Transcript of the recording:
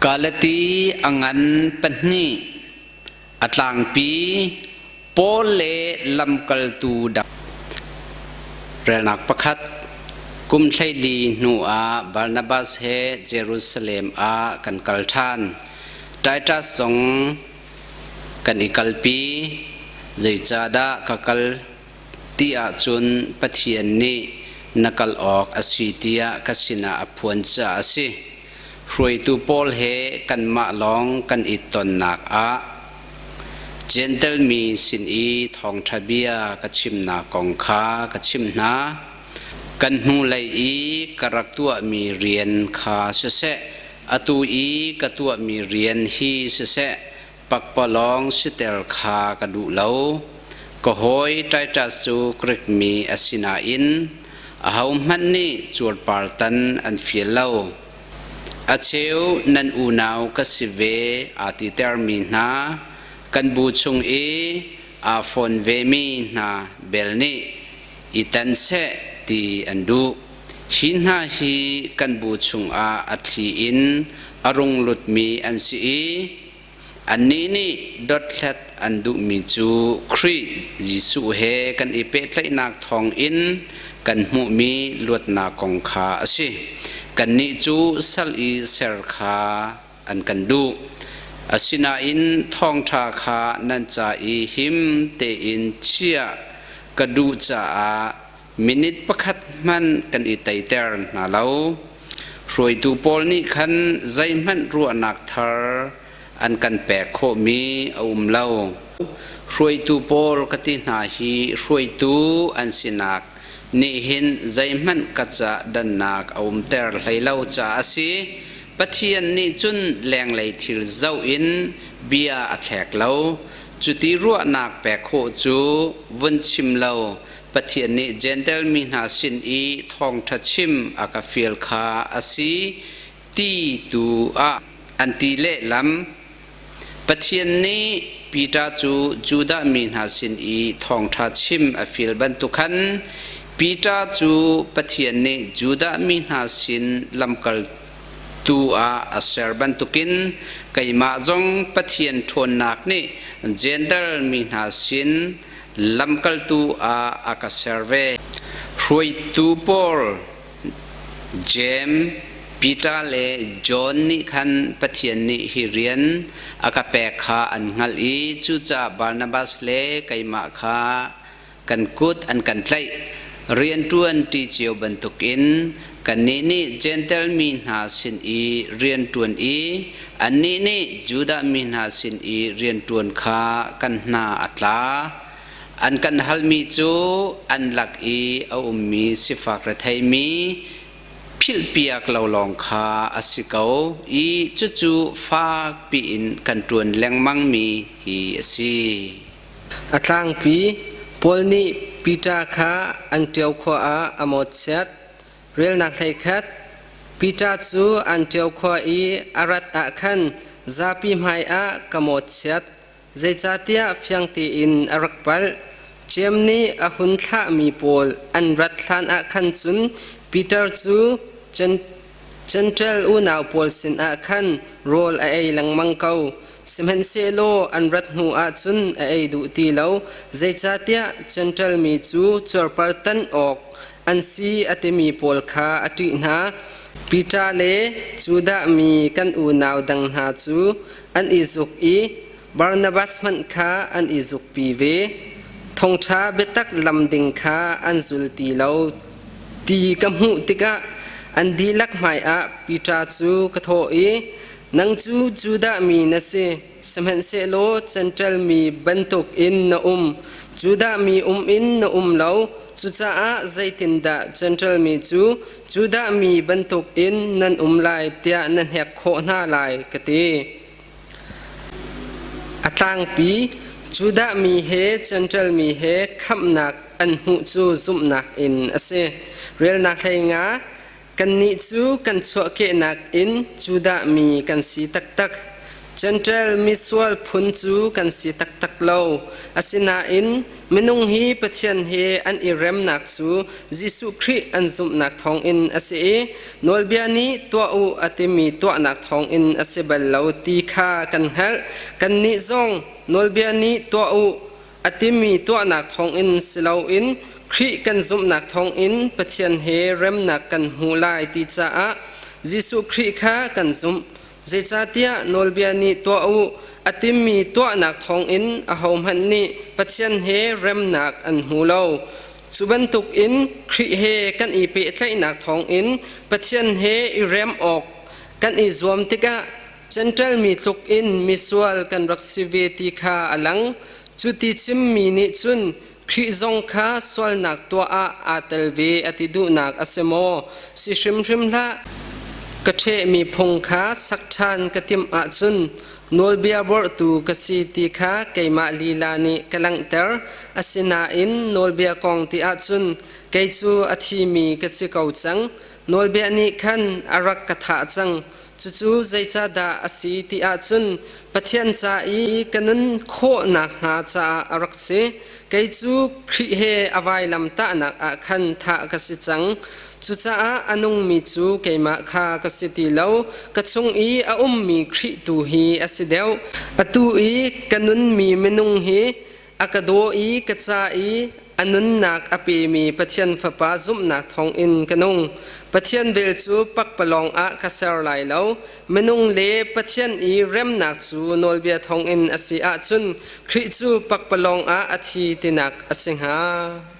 Galati a ngan pahnih, a tlangpi Paul le lamkaltu dang. Relnak pakhat. Kum 14 hnu ah Barnabas he Jerusalem ah kan kal ṭhan. Titus zong kan i kalpi. Zeicahdah ka kal ti ahcun Pathian nih na kal awk a si tiah ka sinah a phuan caah a si. Hruaitu pawl he kanmah lawng kan i tonnak ah Jentail mi sin i thawngṭha bia ka chimnak kong kha ka chimh hna. Kan hnulei i ka rak tuahmi rian kha siseh, atu i ka tuahmi rian hi siseh, pakpalawng siter kha ka duh lo. Ka hawi Titus cu Grik mi a si nain ahohmanh nih cuarpartan an fial lo. A cheu nan unau ka si ve aa titermi hna, kan bu chung i aa fawn vemi hna bel nih i tan seh ti an duh. Hi hna hi kan bu chungah a thli in a rung lutmi an si i annih nih dothlat an duhmi cu Khrih Jesuh he kan i pehtlaihnak thawngin kan hmuhmi luatnak kong kha a si. Kannih cu sal i ser kha an kan duh. Asinain thawngṭha kha nan ca i him tein chiah ka duh caah minute pakhat hmanh kan i teiter hna lo. Hruaitu pawl nih khan zeihmanh ruahnak thar an kan pek khawhmi a um lo. Hruaitu pawl ka ti hna hi hruaitu an sinak nih hin zeihmanh ka ca dannak a umter hlei lo caah a si. Pathian nih cun lenglei thil zoh in bia a thlek lo. Cuti ruahnak pek khawh cu vun chim lo Pathian nih Jentail mi hna sin i thawngṭha chim a ka fial kha a si ti tu ah an ti lehlam. Pathian nih Peter cu Judah mi hna sin i thawngṭha chim a fial bantuk khan Peter cu Pathian nih Judah mi hna sin lamkaltu ah a ser bantukin keimah zong Pathian ṭhawnnak nih Jentail mi hna sin lamkaltu ah a ka ser ve. Hruaitu pawl Jeim, Peter le John nih khan Pathian nih hi rian a ka pek kha an hngalh i cucaah Barnabas le keimah kha kan kut an kan tlaih. Rianṭuan ṭi cio bantukin kannih nih Jentail mi hna sin i rianṭuan i annih nih Judah mi hna sin i rianṭuan kha kan hna a tla. An kan halmi cu an lak i a ummi sifak retheimi philhpiak lo lawng kha a si ko i cucu fak piin kan ṭuan lengmangmi hi a si. A tlangpi Paul nih Peter kha Antioch khua ah a mawhchiat. Relnak 11. Peter cu Antioch khua i a rat ah khan zapi hmaiah ka mawhchiat. Zeicahtiah fiang tein a rak palh. Jeim nih a hun thlahmi pawl an rat hlan ah khan cun Peter cu Jentail unau pawl sinah khan rawl a ei lengmang ko. Sihmanhsehlaw an rat hnu ah cun a ei duh ti lo, zeicahtiah Jentail mi cu cuarpar tan awk an si a timi pawl kha a ṭih hna. Peter le Judah mi kan unau dang hna cu an i zuk i Barnabas hmanh kha an i zukpi ve. Thawngṭha biatak lam ding kha an zul ti lo ti ka hmuh tikah an dihlak hmaiah Peter cu ka thawh i, Nang cu Judah mi na si, sihmanhsehlaw Jentail mi bantukin na um. Judah mi um in na um lo, cucaah zeitindah Jentail mi cu Judah mi bantukin nan um lai tiah na hnek khawh hna lai, ka ti. A tlangpi Judah mi he Jentail mi he khamhnak an hmuh cu zumhnak in a si. Relnak 15. Kannih cu kan chuahkehnak in Judah mi kan si taktak. Jentail misual phun cu kan si taktak lo. Asinain minung hi Pathian he an i remnak cu Jesuh Khrih an zumhnak thawngin a si i nawlbia nih tuah u a timi tuahnak thawngin a si bal lo ti kha kan hngalh. Kannih zong nawlbia nih tuah u a timi tuahnak thawngin si loin Khrih kan zumhnak thawngin Pathian he remnak kan hmu lai ti caah Jesuh Khrih kha kan zumh. Zeicahtiah nawlbia nih tuah u a timi tuahnak thawngin ahohmanh nih Pathian he remnak an hmu lo. Cu bantukin Khrih he kan i pehtlaihnak thawngin Pathian he i rem awk kan i zuam tikah Jentail mi tluk in misual kan rak si ve ti kha a lang. Cu ti chimmi nih cun Khrih zong kha sualnak tuah ah aa tel ve a ti duhnak a si maw? Si hrimhrim hlah. Ka ṭhehmi phung kha sak ṭhan ka timh ahcun nawlbia vorhtu ka si ti kha keimah lila nih ka langhter. Asinain nawlbia kong ti ahcun kei cu a thimi ka si ko cang. Nawlbia nih khan a rak ka thah cang. Cucu zeicahdah a si ti ahcun Pathian ca i ka nun khawh nakhnga caah a rak si. Kei cu Khrih he a vailam tahnak ah khan thah ka si cang. Cucaah a nungmi cu keimah kha ka si ti lo, ka chung i a ummi Khrih tu hi a si deuh. Atu i ka nunmi minung hi a ka daw i ka ca i a nunnak a pemi Pathian Fapa zumhnak thawngin ka nung. Pathian vel cu pakpalawng ah ka ser lai lo. Minung le Pathian i remnak cu nawlbia thawngin a si ahcun Khrih cu pakpalawng ah a thi tinak a si hnga.